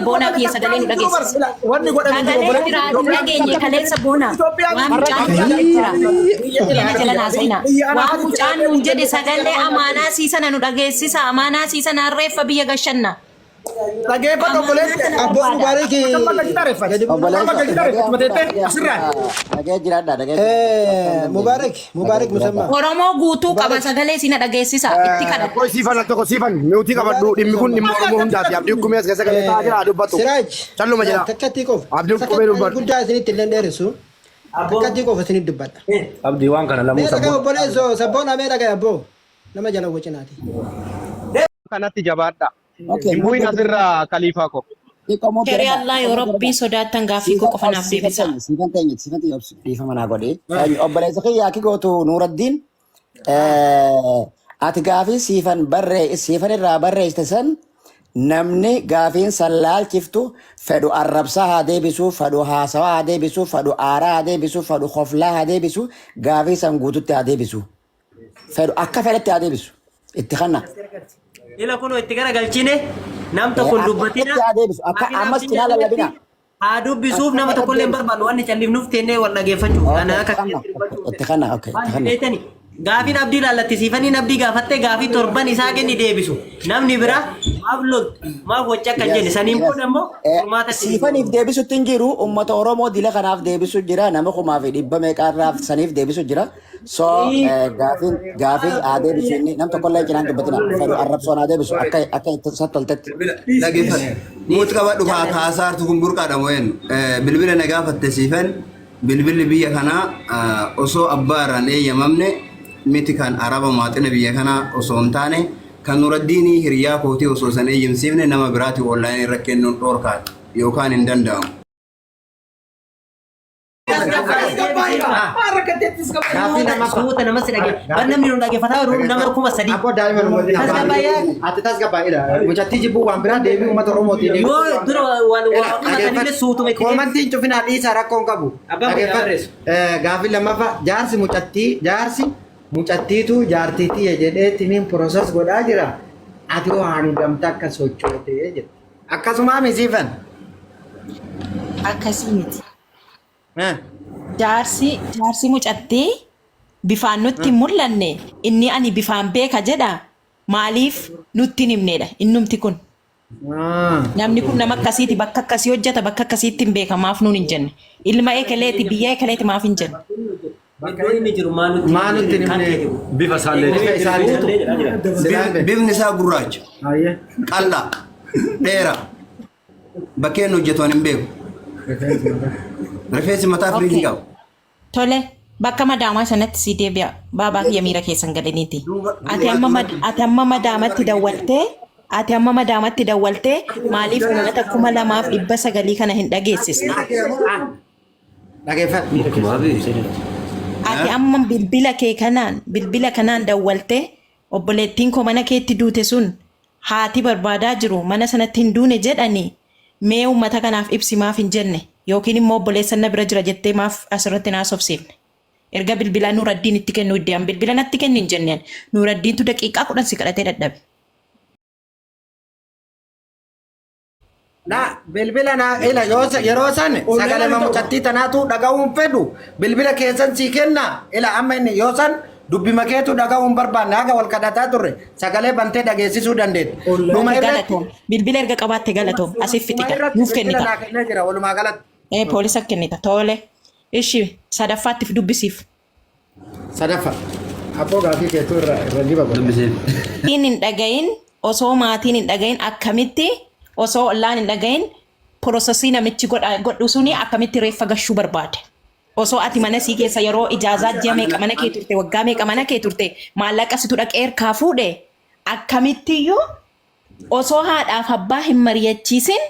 Boonaa kiyya sagalee nu dhageessisi. Wanni godhame jiru Sagalee jira ati hin dhageenye kaleessa boonaa. Waan mucaan nuun jedhe jira. Biyya jala naasa'ina. Waan mucaan nuun jedhe sagalee amaanaa sii sana nu dhageessisa. Amaanaa sii sana harreeffa biyya gashanna. Dhageeffadhu obboleessi. Amaanaa sana Abboo barbaada. Mubaariki gadi bu'u. Obboleessa Asirraan. dhagee jiraadha dhagee jiraadha. Mubaarik Mubaarik Musammaa. Oromoo guutuu qaba sagalee sina dhageessisa. Itti kadhadha. Koi siifan al tokko siifan miutii qabadhu dhimmi kun dhimma Oromoo hundaati. Abdii Kumee as keessa galee taa'aa jira haa dubbatu. Siraaj. Calluma jedha. Takkatti qofa. Abdiin qubee dubbadhu. Guddaa isinitti illee dheeressu. Takkatti qofa isinitti dubbadha. Abdii waan kana lamuu Mee dhagaye sabboon. obboleessoo sabboon mee dhagaye abboo. Nama jala wacinaati. Kanatti jabaadha. Okay, Hin bu'in asirraa kaliifaa koo. xiqqoo moo Shari'a Allah yoo Rabbii sodaattan gaaffii koo qofa naaf deebisa. Siifan teenye, siifan teenye obsi dhiifama naa godhi. Obboleessa kiyya akki gootu Nuuraddiin ati gaafii siifan barree siifan irraa barreessite san namni gaafiin san laalchiftu fedhu arrabsaa haa deebisu, fedhu haasawaa haa deebisu, fedhu aaraa haa deebisu, fedhu koflaa haa deebisu, gaafii san guututti haa deebisu. Fedhu akka fedhetti haa deebisu. Itti kanna. Ila kunoo itti garagalchine nam tokko hin Akka dubbatina. fedhetti haa deebisu. Akka Gaafiin ammas abdiin cinaa jalatti lallabina. haa dubbisuuf Akka nama fedhetti tokkollee hin deebisu. barbaannu wanni callifnuuf teennee wal dhageeffachuuf. Kana Okay, akka itti kanna. keessatti dubbachuuf. Itti kanna. Okay, itti Maal kanna. beektani? Gaafiin abdii laallatti siifaniin abdii gaafattee gaafii torban isaa kenni deebisu. Namni biraa maaf loltu maaf wacca akka hin jenne Yes, saniin yes. booda immoo furmaata itti Siifaniif deebisutti hin jiru. Uummata Oromoo dila kanaaf deebisu jira. Nama kumaa fi dhibba meeqaarraaf saniif deebisu jira. So gaafiin gaafii haa deebisu inni nam tokkollee cinaan dubbatina. Fedhu arrabsoon haa deebisu akka akka itti isatti toltetti. Dhaggeeffadhu. Muut qabadhu kaa kaasaartu kun burqaadha moo eenyu? Bilbila na gaafatte siifan bilbilli biyya kanaa osoo abbaa irraan eeyyamamne miti kan araba maaxina biyya kanaa osoo hin taane kan Nuraddiinii hiriyaa kootii osoo san eeyyamsiifne nama biraati onlaayinii irra kennuun dhoorkaadha yookaan hin danda'amu. Gaaffii lammaffaa. Suuta nama si dhagee. Bar namni nu dhaggeeffataa jiru nama 3000. Abboo daa'ima nu waliin Tasgabbaa'ee. Ati tasgabbaa'edha. Mucattii jibbuu waan biraa deebii uummata Oromootiin. Yoo dura wal waa qabatanii suutuma itti deebisu. Koomantiin cufinaa dhiisaa rakkoon qabu. Abbaan kun yaa barreessu. Gaaffii lammaffaa jaarsi mucattii jaarsi mucattiitu jaartii tiyya jedheetiniin process godhaa jira. Ati hoo hangam takka sochootee jette. Akkasumaa misiifan. Akkasii miti. Jaarsi jaarsi mucattii bifaan nutti hin mul'anne inni ani bifaan beeka jedha maaliif nutti hin himneedha innumti kun. Namni kun nama akkasiiti bakka akkasii hojjeta bakka akkasiitti hin beeka maaf nuun hin jenne. Ilma ekeleeti biyya ekeleeti maaf hin jenne. Iddoo inni jiru maa nutti Maa nutti hin himne? Bifa isaallee. Bifa isaallee. Bifni isaa gurraacha, Ayyee. qal'aa, dheeraa. Bakkee inni hojjetu ani hin beeku. Rifeensi mataa firiijii Okay. qaba. Tole bakka madaamaa sanatti sii deebi'a. Baabaa kiyya miira keessan galiniiti. Ati amma mad- ati amma madaamatti dawwaltee ati amma madaamatti dawwaltee maaliif uummata 2900 kana hin dhageessisne? Dhageeffadhu. Ati amma bilbila kee kanaan bilbila kanaan dawwaltee obboleettiin koo mana keetti duute sun haati barbaadaa jiru mana sanatti hin duune jedhani mee uummata kanaaf ibsi maaf hin jenne yookiin immoo obboleessan na bira jira jettee maaf asirratti hin haasofsiifne. Erga bilbila Nuuraddiin itti kennuu iddee an bilbila natti kenni hin jenneen Nuuraddiintu daqiiqaa 10 si kadhatee dadhabe. Na bilbila na ila yoo yeroo san sagalema mucattii tanaatu dhaga'uu hin fedhu bilbila keessan sii kenna ila amma inni yoo san dubbima keetu dhaga'uu hin barbaanne haga wal kadhataa turre sagalee bantee dhageessisuu dandeetti. Dhuma Ati irratti galatoom. Bilbila erga qabaatte galatoom. Asiif dhuma fixika. irratti Nuuf bilbila kennita. naa kennee jira walumaa galatti. Ee poolisa kennita. Tole. Ishi sadaffaatti dubbisiif. Sadaffa. Abboo gaafii keetuu irra irra diba godha. Dubbisiif. Maatiin hin dhagahin osoo maatiin hin dhagahin akkamitti osoo ollaan hin dhagahin porosesii namichi godha godhu suni akkamitti reeffa gashuu barbaade. Osoo ati mana sii keessa yeroo ijaazaa ji'a meeqa mana kee turte waggaa meeqa mana kee turte maallaqa situ dhaqee harkaa fuudhe akkamittiyyuu osoo haadhaaf abbaa hin mari'achiisin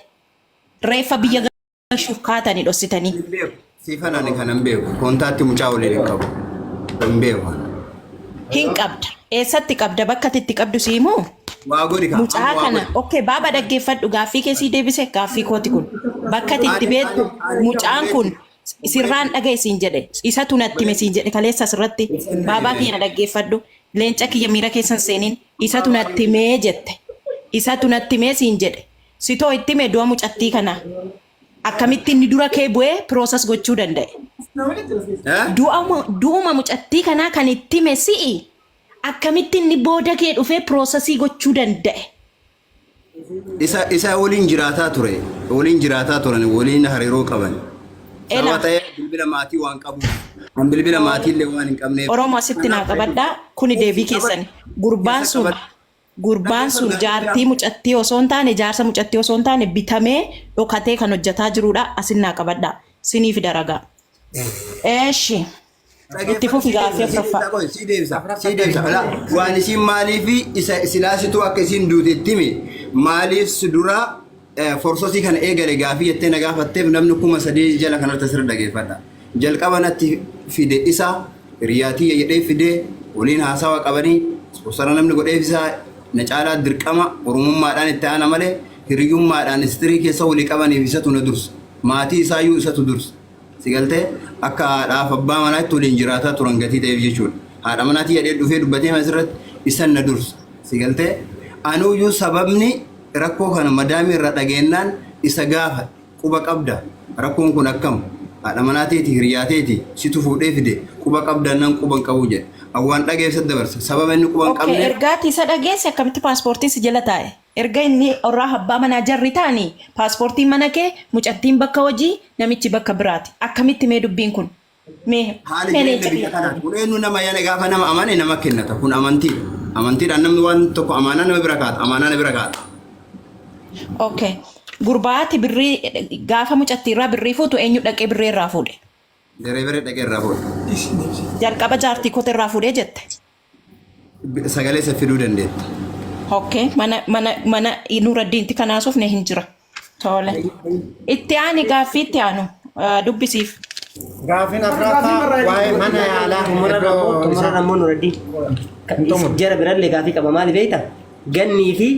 reeffa biyya gashuuf kaatani dhossitanii. Hin beeku. Siifan ani kana hin beeku. Kontaatti mucaa waliin hin qabu. Hin beeku. ani. Hin qabda. Eessatti qabda? Bakka ati itti qabdu sii himu? Waa godhi kaa. Mucaa Amma waa kana godhi. okay baaba dhaggeeffadhu gaaffii kee sii deebise gaaffii kooti kun. Bakka ati itti Ani beektu ani ani mucaan kun obboleetti sirraan dhagaye siin jedhe isatu natti hime siin jedhe kaleessa asirratti baabaa kiyya na dhaggeeffadhu leenca kiyya miira keessan seeniin isatu natti himee jette isatu natti himee siin jedhe. Sitoo itti hime du'a mucattii kana. Akkamitti inni dura kee bu'ee process gochuu danda'e? Du'uma mucattii kanaa kan itti hime si'i. Akkamitti inni booda kee dhufee processii gochuu danda'e? Isa waliin jiraataa ture. Waliin jiraataa turan, waliin hariiroo qaban. Ela. Sababa ta'eef bilbila maatii waan qabuuf. Kan bilbila maatii illee waan hin qabneef. Oromoo, asitti naa qabadhaa. Kuni deebii keessani. Gurbaan sun jaartii mucattii osoo hin taane, jaarsa mucattii osoo hin taane, bitamee dhokatee kan hojjetaa jirudha. Asin naa qabadhaa. Sinii fida ragaa. Eeshi. Itti fufi gaaffii afuraffaa. Si deebisa. Si deebisa. Alaa, waan isiin maaliif isa silaasituu akka isiin duutetti hime, maaliif si dura processii kana eegale gaafii jettee na gaafatteef, namni 3000 jala kanarratti asirra dhageeffadha. Jalqaba natti fide isa hiriyaatii jedhee fide, waliin haasawa qabanii sponsora namni godheef isaa na caalaa dirqama oromummaadhaan itti aana malee hiriyyummaadhaan istirii keessa walii qabaniif isatu na dursa. Maatii isaayyuu isatu dursa. Si galtee, akka haadhaaf abbaa manaatti waliin jiraataa turan gatii ta'eef jechuudha. Haadha manaatii jedhee dhufee dubbatee asirratti isan na dursa. Si galtee, anuyyuu sababni rakkoo kana madaamii irra dhageennaan isa gaafa quba qabda, rakkoon kun akkam, haadha manaateeti, hiriyaateeti, situ fuudhee fide, quba qabda nan quba hin qabu jedhe. Awwaan dhageessa dabarsa sababa inni quba hin qabneef. Ergaati isa dhageesse, akkamitti paaspoortiin si jala taa'e? Erga inni orraa abbaa manaa jarri ta'anii, paaspoortiin mana kee, mucattiin bakka hojii, namichi bakka biraati. Akkamitti mee dubbiin kun? Mee Haali mee jireenya leenca biyya biyya kanaa kun eenyu nama yana gaafa nama amane nama kennata, kun amantiidha. Amantiidhaan namni waan tokko amaanaa nama bira kaata, amaanaa na bira kaata. Okay. Gurbaati birrii gaafa mucattii irraa birrii fuutu eenyu dhaqee birrii irraa fuudhe? Daree bira dhaqee irraa fuudhe. Jalqaba jaartii koota irraa fuudhee jette. Sagalee isa fiduu dandeetta. Okay. Mana Nuraddiinti kanaasuuf ne hin jira. Tole. Itti aani, gaaffii itti aanu dubbisiif. Gaaffiin afuraffaa waa'ee mana yaalaa iddoo Xumurarra isaa. ammoo Nuraddiin jara birallee gaafii qaba. Maali beekta? Gannii fi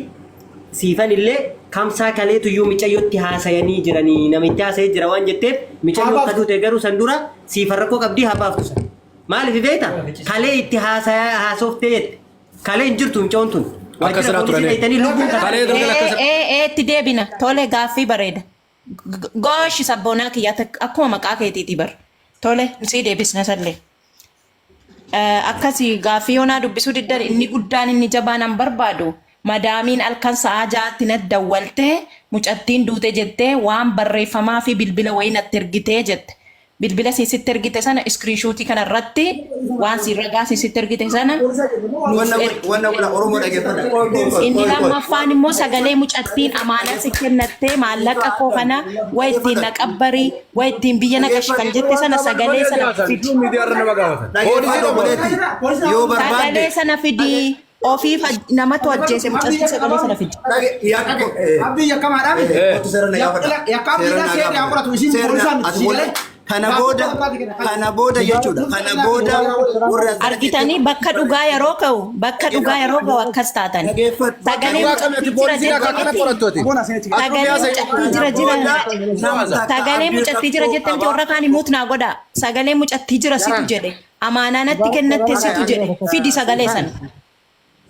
siifan illee kamsaa kaleetu iyyuu micayyootti haasayanii jiranii, namitti haasayee jira waan jetteef, micayyoo akka duute garuu san dura siifan rakkoo qabdii haa baaftu san. Maaliif beekta? Kalee itti haasayaa haasoftee jette. Kalee hin jirtu micayoon tun. Akka Waajjira silaa poolisii turanii. dhayitanii lubbuun kan Kalee galgala akka Ee ee, itti deebina. Tole, gaaffii bareeda. Gooshi sabboonaa kiyyaatti akkuma maqaa keetiiti bar. Tole, sii deebisna sallee. Akkasii gaaffii yoonaa dubbisuu diddan, inni guddaan inni jabaan an barbaadu, madaamiin halkan sa'aa 6tti natti dawwaltee mucattiin duute jettee waan barreeffamaa fi bilbila wayii natti ergitee jette. Bilbila siin sitti ergite sana screenshotii kana irratti waan siin ragaa siin sitti ergite sana nuuf Wanna ergi. wanna godha Oromoo dhaggeeffadha. Inni lammaffaan immoo sagalee mucattiin amaanaa si kennattee, maallaqa koo kana waa ittiin na qabbarii, waa ittiin biyya na gashi kan jette sana, sagalee sana fidi. Miidiyaa irra nama gaafatan. Dhaggeeffadhu obboleetti. Yoo barbaadde. Sagalee sana fidi. Ofiif namatu ajjeese mucattii, sagalee sana fidi. Abdii yakkamaadhaa miti. Kottu seera na gaafadha. Yakka abdiidhaa seerri haa qoratu. Isin poolisaa miti. Si galee? Kana booda jechuudha. Kana booda warra Argitanii, bakka dhugaa yeroo ka'u, bakka dhugaa yeroo ka'u akkas taatan. Sagalee mucattii jira jette miti. Sagalee mucattii jira jira. Sagalee mucattii jira jette miti, warra kaan himuut naa godha. Sagalee mucattii jira situ jedhe. Amaanaa natti kennatte situ jedhe. Fidi sagalee sana.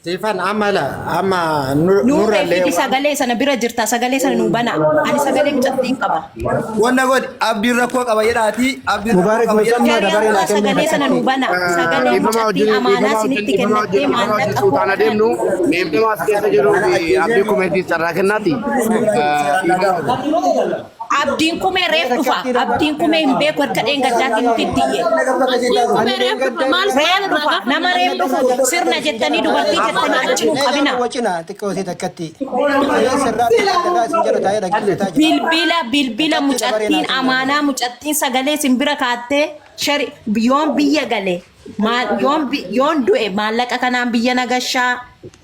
Siifan, amma la amma Nuurree nurrallee fidi sagalee sana, bira jirta, sagalee sana nuu bana. Ani sagalee mucattii hin qaba. Wanna godhi, abdiin rakkoo qaba jedhaati. Abdiin rakkoo Mubaarak qaba jedhaati. Musammaa Jarri dabaree ammoo naa kennee sagalee sana nuu bana. Sagalee Dhiifama mucattiin wajjin, amaanaa dhiifama wajjin, isinitti dhiifama kennattee wajjin, dhiifama wajjin maallaqa koo suutaan kana. adeemnu meemtama as keessa jiruu fi abdii kumeetiif carraa kennaati. Abdiin kumee reef dhufa. Abdiin kumee hin beeku, harka dheengaddaatiin nuti itti iyye. Reef dhufa. Nama reef dhufu sirna jettanii, dubartii jettanii achi nu qabina. Wacina xiqqoo isii takkatti. Sirraa irraa isin jala taa'ee dhaggeeffataa jira. Bilbila mucattiin amaanaa mucattiin sagalee isin bira kaattee shari yoon biyya gale maal yoon du'e maallaqa kanaan biyya nagashaa,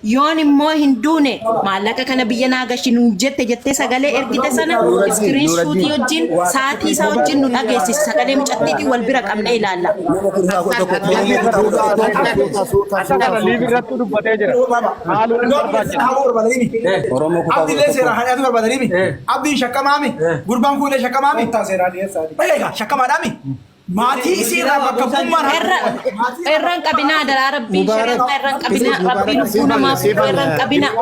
yoon immoo hin duune maallaqa kana biyya naagashi nuun jette jettee sagalee ergite sana screenshotii wajjin, saatii isaa wajjin nu dhageessisi. Sagalee mucattiitiin wal bira qabnee ilaalla. Akka kana live irratti dubbatee jira. Haaluu hin barbaachisu. Abdiillee seeraan hadhaatu barbaadanii. Abdiin shakkamaami. Gurbaan kun illee shakkamaami. Dhageega shakkamaadhaami. Maatii isii irraa bakka bu'ummaan Irra irra hin qabinaa daraa rabbii Mubaarak, shari'aa irra hin qabinaa please, rabbii Mubaarak. lubbuu namaa fuudhu irra hin qabinaa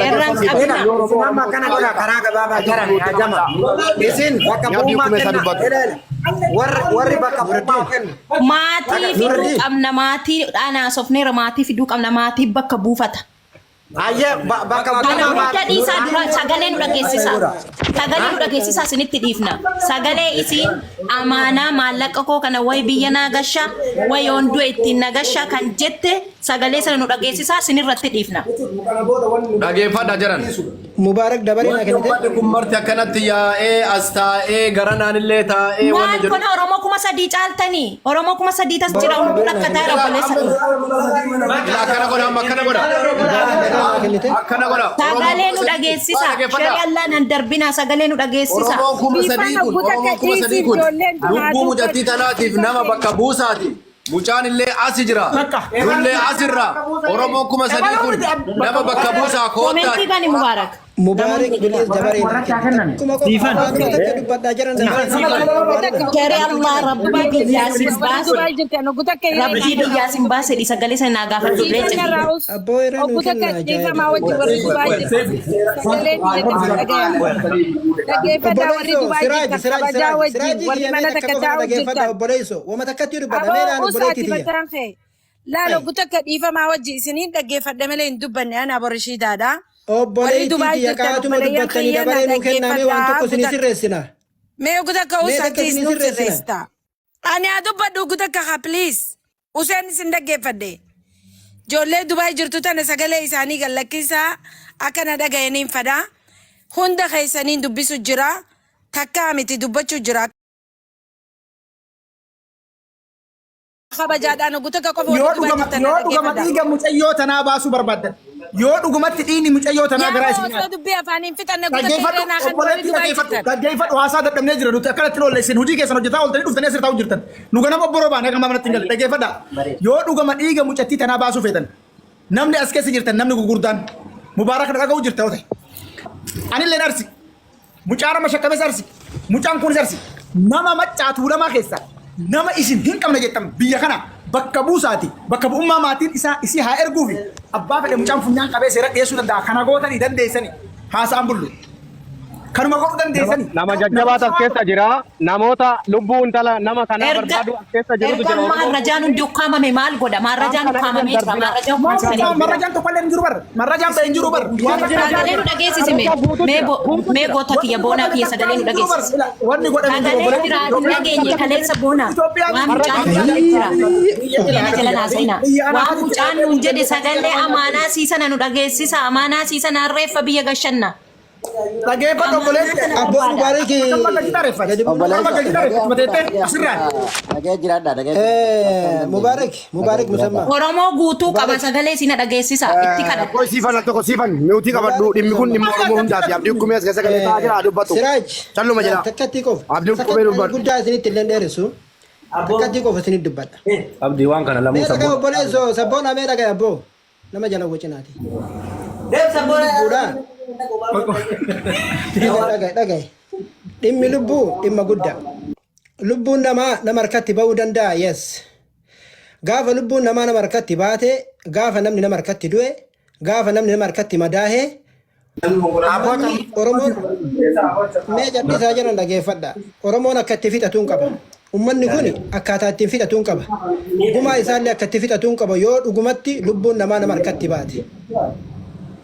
irra hin qabinaa. Isin amma akkana godha karaa gabaabaa jiran yaa jama. Isin bakka Yaabdii bu'ummaa kumee isaa kenna. dubbatu. Ila ila. Warri bakka bu'ummaa kennu. Maatii fiduu qabna maatii anaasofneera maatii fiduu qabna maatii bakka buufata. Ayyee bakka Kana bu'ummaa hunda maatii. dhiisaa dura sagalee nu dhageessisa. Sagalee nu dhageessisaa isinitti dhiifna. Sagalee isiin amaanaa maallaqa koo kana wayi biyya naa gasha wayi yoon du'e ittiin na gasha kan jette sagalee sana nu dhageessisaa isinirratti dhiifna. Dhageeffadha jiran. Mubaarak dabaree naa Wanti kennite. uummanni kun marti akkanatti yaa'ee as taa'ee garanaan illee taa'ee wanna Maal jedhu. kun Oromoo 3000 caaltanii Oromoo 3000 tas jira hunduu rakkataa jira obboleessa. Ila akkana godha amma akkana godha. Mubaarak dabaree naa kennite. Akkana godha. Oromoon Sagalee nu 3000 dhageessisa. Dhaggeeffadha. Shari Allah nan darbina sagalee nu dhageessisa. Oromoon 3000 Siifan kun obbo takka Oromoon 3000 dhiisii kun ijoolleen tun haa lubbuu mucattii dubbatu. tanaatiif nama bakka buusaati. Mucaan illee asi jira. Nullee asirra. Oromoon 3000 kun nama bakka buusaa Koomentii koottaati. bani Mubaarak. Mubaarak please dabaree naa kennite. Akkuma qofa waanuma takka dubbadhaa jiran dabaree naa kennite. Shari Allah rabbii biyyaa sin Warri baase. Dubaay jirtan obbo takka hiree Rabbii naa biyyaa sin baase dhi sagalee sana naa gaafadhu Siifan leenca. irraa us Abboo irra obbo nuu takka kenna dhiifamaa ajaa'iba. wajjin warri Dubaay jirtan sagaleen biyya takka dhagaya. Dhaggeeffadhaa warri Obboleessoo Dubaay Siraaj jirtan Siraaj kabajaa Siraaj wajjin Siraajii warri kiyya mee mana takka takka qofa na taa'u dhaggeeffadha jirtan. obboleessoo wama takkatti dubbadha mee Aboo naan usaati obboleettii tiyya. mataan kee. Laal obbo takka dhiifamaa wajji isiniin dhaggeeffadha malee hin dubbanne ana Borishiidaadha. Warri Obboleettii Dubaay tiyya jirtan qaatuma obboleeyyan dubbattanii kiyya na dabaree nuu kennaa mee waan dhaggeeffadhaa tokko obbo isinii takka. sirreessina. Mee obbo takka Mee takka usaatiis isinii nuuf sirreessina. sirreessita. Ani haa dubbadhu obbo takka haa please. Useen isin dhaggeeffadhe. Ijoollee Dubaay jirtu tana sagalee isaanii gallakkisaa akka na dhagayaniin fadhaa. Hunda keessaniin dubbisu jira. Takkaa miti dubbachuu jira. Kabajaadhaan obbo takka qofa Yoo warri Dubaay dhuguma jirtan na yoo dhuguma dhaggeeffadha. dhiiga mucayyoo tanaa baasuu barbaaddan. Yoo dhugumatti dhiigni mucayyoo tanaa Yaa garaa boo isin osoo nyaata. dubbii afaaniin fixanne guuta Dhaggeeffadhu keeree naa kan warri obboleettii Dubaay dhaggeeffadhu jirtan. dhaggeeffadhu haasaa dadhabnee jira nuti akkanatti oolle isin hojii keessan hojjetaa ooltanii dhuftanii asirra taa'u jirtan. Nu ganama obboroo baanee akka manatti hin galle dhaggeeffadha. Yoo dhuguma dhiiga mucattii tanaa baasuu feetan namni as keessa jirtan namni gurguddaan Mubaarak na dhaga'u jirta yoo ta'e. Anillee arsi. Mucaan amma shakkames arsi. Mucaan kunis arsi. Nama maccaa tuulamaa keessa nama isin hin qabne jettan biyya kana bakka buusaati. Bakka bu'ummaa maatiin isaa isii haa erguufi abbaa fedhe mucaan funyaan qabee seera dhiyeessuu danda'a. Kana gootanii dandeessanii haasa'an bullu. Kanuma godhuu dandeessanii. Nama jajjabaatu as keessa jira. Namoota lubbuu intala nama kanaa Erga barbaadu as keessa jirutu erga jira. Oromoo maarrajaan hundi ukkaamame maal godha? Maarrajaan Waan kana ukkaamamee irra jira. darbina. Maarrajaa ukkaamsanii. Marrajaan tokko illee hin jiru bar. Marrajaan ba'e hin jiru bar. Waan Sagalee nu dhageessisi mee. Mee mee goota kiyya boonaa kiyya sagalee nu dhageessisi. Wanni godhame hin jiru. Sagalee biraa hin dhageenye kaleessa boonaa. Waan mucaan nuun jedhe jira. Nama jala naasa'ina. Waan mucaan nuun jedhe sagalee amaanaa siisana nu dhageessisa. Amaanaa siisana reeffa biyya gashanna. Dhageeffadhu obboleessi. Abboo Mubaarak gadi Obboleessa, Asirraan. dhagee jiraadha, dhagee jiraadha. Mubaarak Mubaarak Musammaa. Oromoo guutuu qaba sagalee sina dhageessisa. Itti kadhadha. Qoy siifan al tokko siifan miutii qabadhu dhimmi kun dhimma Oromoo hundaati. Abdii kumee as keessa galee taa'aa jira haa dubbatu. Siraaj. Calluma jedha. Takkatti qofa. Abdiin qubee dubbadhu. Guddaa isinitti illee dheeressu. Takkatti qofa isinitti dubbadha. Abdii waan kana lamuu Mee dhagaa sabboon. obboleessoo sabboon mee dhagaa abboo nama jala wacinaati. Lubbuudhaan. Dhagaa dhagaa. Dhimmi lubbuu dhimma guddaa. Lubbuun namaa nama harkatti ba'uu danda'a yes. Gaafa lubbuun namaa nama harkatti baate gaafa namni nama harkatti du'e gaafa namni nama harkatti madaahe Oromoon mee cadhisaa jiran dhageeffadha. Oromoon akka itti fixatuun qaba. Uummanni kun akkaataa ittiin fixatuun qaba. Gumaa isaallee akka itti fixatuun qaba yoo dhugumatti lubbuun namaa nama harkatti baate.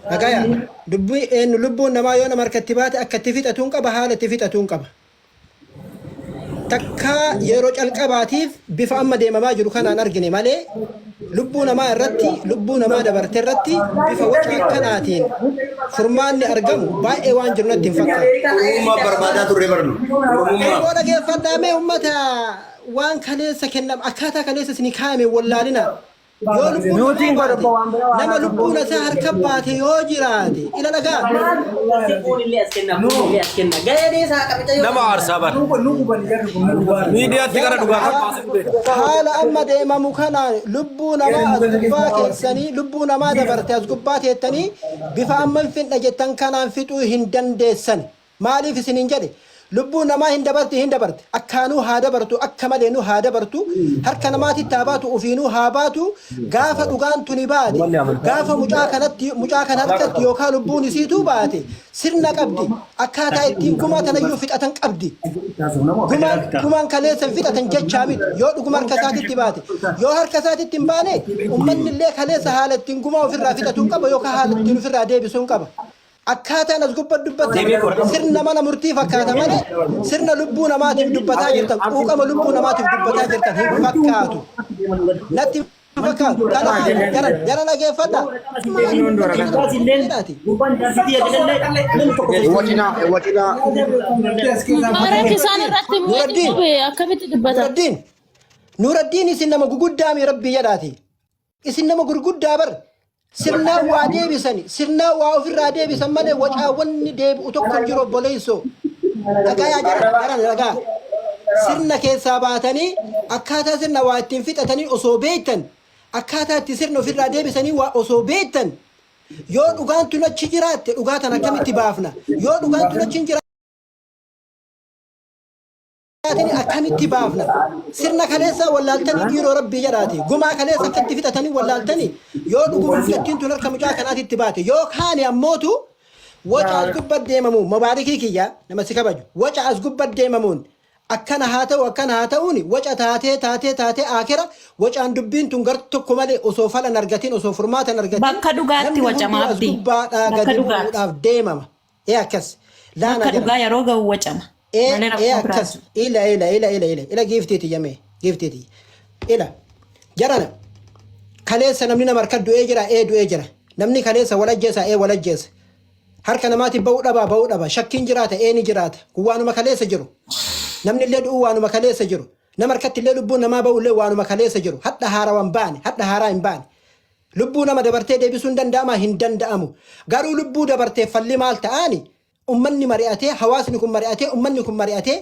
Dhagaya dubbii eenyu lubbuun namaa yoo nama harkatti baate akka itti fixatuun qaba haala itti fixatuun qaba. Takkaa yeroo calqabaatiif bifa amma deemamaa jiru kanaan argine malee lubbuu namaa irratti lubbuu namaa dabarte irratti bifa waca akkanaatiin furmaanni argamu baay'ee waan jiru natti hin fakkaatu. Oromummaa barbaadaa turre barnu. Oromummaa. Obbo dhageeffadhaa mee uummata waan kaleessa kennam akkaataa kaleessa isin kaa'ame wallaalina. Yoo lubbuun Nuutiin namaa godhu baate waan biraa waan nama lubbuun isaa harka baate yoo jiraate ila dhagaa. Nama aarsaa bara. Miidiyaatti gara dhugaa kan baasan beeka. Haala amma deemamu kanaan lubbuu namaa as gubbaa keessanii lubbuu namaa dabarte as gubbaa teettanii bifa amma hin finna jettan kanaan fixuu hin dandeessan. Maaliif isiniin jedhe Lubbuun namaa hin dabarti hin dabarti. Akkaanuu haa dabartu akka maleenuu haa dabartu harka namaatitti haa baatu ufiinuu haa baatu gaafa dhugaan tuni baate gaafa mucaa kanatti mucaa kana harkatti yookaan lubbuun isiituu baate sirna qabdi akkaataa ittiin gumaa tanayyuu fixatan qabdi. Gumaan gumaan kaleessa hin fixatan jechaa miti yoo dhuguma harka isaatitti baate yoo harka isaatitti hin baane ummanni illee kaleessa haala ittiin gumaa ofirraa fixatuun qaba yookaan haala ittiin ofirraa deebisuun qaba. Akkaataan as gubbat dubbattan sirna mana murtii fakkaata malee sirna lubbuu namaatiif dubbataa jirtan quuqama lubbuu namaatiif dubbataa jirtan hin fakkaatu. Natti hin fakkaatu. Kanaaf jara jara dhageeffadha. Jedhaati. Wacinaa wacinaa. Mubaarak isaan irratti immoo Nuraddiin qabe akkamitti dubbata? Nuraddiin Nuraddiin isin nama guguddaa mi rabbii jedhaati. Isin nama gurguddaa bar sirnaa waa deebisani sirnaa waa ofirraa deebisan malee wacaawwanni deebi'u tokko hin jiru obboleessoo. Dhagaa yaa jara jara dhagaa. Sirna keessaa baatanii akkaataa sirna waa ittiin fixatanii osoo beektan akkaataa itti sirna ofirraa deebisanii waa osoo beektan yoo dhugaan tun achi jiraatte dhugaa tan akkamitti baafna yoo dhugaan tun achi hin jiraatin akkamitti baafna sirna kaleessaa wallaaltanii dhiiroo rabbii jedhaati gumaa kaleessa akkatti fixatanii wallaaltanii yoo dhuguma mucattiin tun harka mucaa kanaatitti baate yoo kaane ammootu waca as gubbat deemamuun mubaarikii kiyya nama si kabaju waca as gubbat deemamuun akkana haa ta'u akkana haa ta'uun waca taatee taatee taatee akira wacaan dubbiin tun gar tokko malee osoo falan argatin osoo furmaatan argatin Bakka dhugaatti namni wacama hunduu as abdii. gubbaadhaa Bakka gadi dhugaatti. bu'uudhaaf deemama. Ee akkas. Laana Bakka jira. dhugaa yeroo ga'u wacama. Ee Malee ee rakkoo biraa akkas. Ila ila ila ila ila ila giiftiiti yamee giiftiiti. Ila jarana kaleessa namni nama harka du'ee jira ee du'ee jira. Namni kaleessa wal ajjeesa ee wal ajjeesa. Harka namaatti ba'uu dhabaa ba'uu dhaba. Shakkiin jiraata ee ni jiraata. Kun waanuma kaleessa jiru. Namni illee du'uu waanuma kaleessa jiru. Nama harkatti illee lubbuun namaa ba'u illee waanuma kaleessa jiru. Hadha haarawaa hin baane hadha haaraa hin baane. Lubbuu nama dabartee deebisuun danda'amaa? Hin danda'amu. Garuu lubbuu dabarteef falli maal ta'aani? Ummanni mari'atee, hawaasni kun mari'atee, ummanni kun mari'atee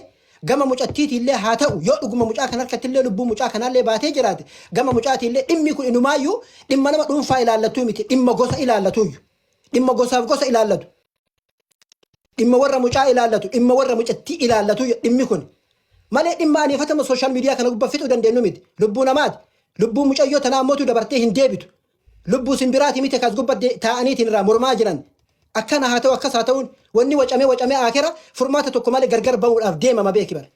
gama mucattiitiillee haa ta'u yoo dhuguma mucaa kan harkattillee lubbuu mucaa kanaallee baatee jiraate gama mucaatiillee dhimmi kun inumaayyuu dhimma nama dhuunfaa ilaallattuu miti dhimma gosa ilaallatuuyyu. Dhimma gosaaf gosa ilaallatu. Dhimma warra mucaa ilaallatu, dhimma warra mucattii ilaallatu dhimmi kun. Malee dhimma aniifatama social media kana gubbaa fixuu dandeenyu miti. Lubbuu namaati. Lubbuu mucayyoo tanaa ammootu dabartee hin deebitu. Lubbuu simbiraati miti kas gubbaa taa'aniitiin irraa mormaa jiran. Akkana haa ta'u akkas haa ta'uun wanni wacamee wacamee akira furmaata tokko malee gargar bahuudhaaf deemama beeki bara.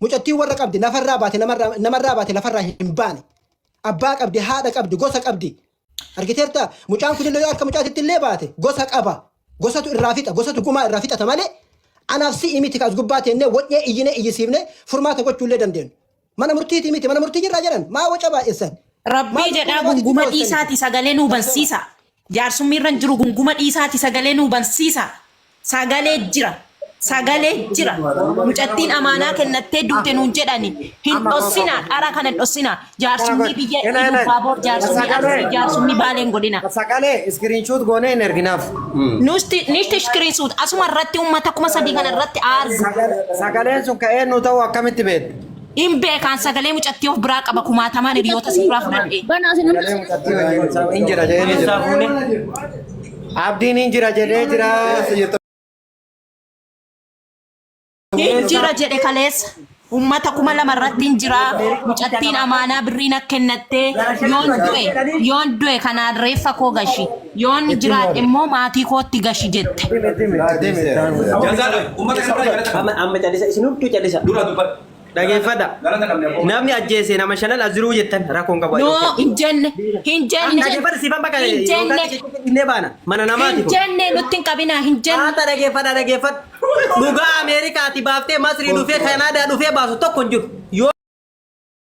Mucattiin warra qabdi nafarraa baate namarraa baate lafarraa hin baane. Abbaa qabdi haadha qabdi gosa qabdi. Argiteerta mucaan kun illee yoo harka mucaatitti illee baate gosa qaba. Gosatu irraa fixa gosatu gumaa irraa fixata malee anaaf si'i miti kas gubbaa teennee wacnee iyyinee iyyisiifnee furmaata gochuu illee dandeenyu. Mana murtiitii miti mana murtii jirraa jedhan maa waca baay'essan. Rabbii Maal lubbuu jedhaa namaatitti gunguma qoostanii? dhiisaati sagalee nuu bansiisa. Jaarsummi irra hin jiru gunguma dhiisaati sagalee nuu bansiisa. Sagalee jira. Sagalee jira. Mucattiin amaanaa kennattee duute nuun jedhani. Hin dhossinaa dhara kana hin dhossinaa. Jaarsummi biyya Iluu Baaboor, jaarsummi Arsii, jaarsummi Baalee hin godhina. Sagalee screenshot goonee hin erginaaf. Nusti nishti screenshot asuma irratti uummata 3000 kana irratti argu. Sagaleen sun ka'ee nu ta'u akkamitti beektu? Hin beekaan sagalee mucattii of biraa qaba kumaatamaan hiriyoota si biraa fudhadhe. Banaa isin hundi Sagalee mucattii wajjin hin jira jedhee ni jira. Abdiin hin jira jedhee jira. Hin jira jedhe kaleessa. Uummata 2000 irratti hin jira. Mucattiin amaanaa birriin akka kennattee yoon du'e yoon du'e kanaan reeffa koo gashi yoon jiraadhe immoo maatii kootti gashi jette. Amma calisa isin hunduu calisa. Dhageeffadha. Namni ajjeese nama shanan as jiruu jettan rakkoon qabu. No hin jenne hin jenne Dhageeffadha siifan bakka hin jenne inni baana mana namaati hin kun. jenne nutti hin qabinaa hin jenne. Haata dhageeffadha dhageeffadha. Dhugaa Ameerikaati baaftee Masrii dhufee Kanaadaa dhufee baasu tokko hin jiru.